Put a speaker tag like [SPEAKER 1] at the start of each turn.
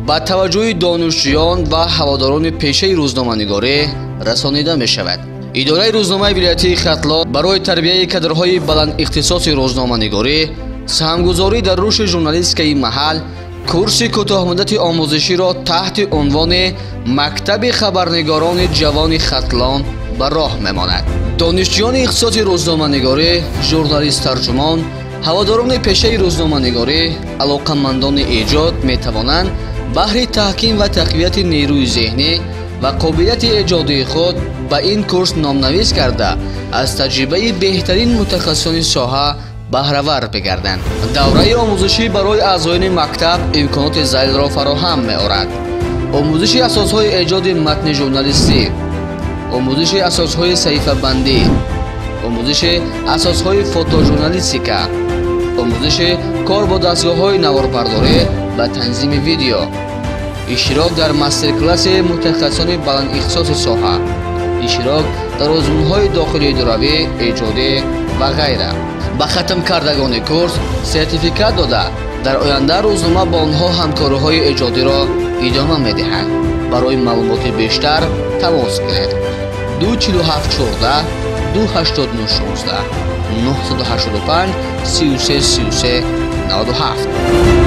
[SPEAKER 1] Ба таваҷҷӯҳи донишҷӯён ва ҳаводорони пешаи рӯзноманигорӣ расонида мешавад. Идораи рӯзномаи вилоятии Хатлон барои тарбияи кадрҳои баландихтисоси рӯзноманигорӣ, саҳмгузорӣ дар рушди журналистикаи маҳал курси кӯтоҳмуддати омӯзиширо таҳти унвони «Мактаби хабарнигорони ҷавони Хатлон» ба роҳ мемонад. Донишҷӯёни ихтисоси рӯзноманигорӣ, журналист-тарҷумон, ҳаводорони пешаи рӯзноманигорӣ, алоқамандони эҷод метавонанд баҳри таҳким ва тақвияти нерӯи зеҳнӣ ва қобилияти эҷодии худ ба ин курс номнавис карда, аз таҷрибаи беҳтарин мутахассисони соҳа баҳравар бигарданд. Давраи омӯзишӣ барои аъзоёни мактаб имконоти зайлро фароҳам меорад: омӯзиши асосҳои эҷоди матни журналистӣ, омӯзиши асосҳои саҳифабандӣ, омӯзиши асосҳои фотожурналистика, омӯзиши кор бо дастгоҳҳои наворбардорӣ ва танзими видео, иштирок дар мастер-класси мутахассисони баландихтисоси соҳа, иштирок дар озмунҳои дохилии идоравӣ, эҷодӣ ва ғайра. Ба хатмкардагони курс сертификат дода, дар оянда рӯзнома бо онҳо ҳамкориҳои эҷодиро идома медиҳад. Барои маълумоти бештар тамос гиред: 2 47 14 2 89 16 985 33 33 97.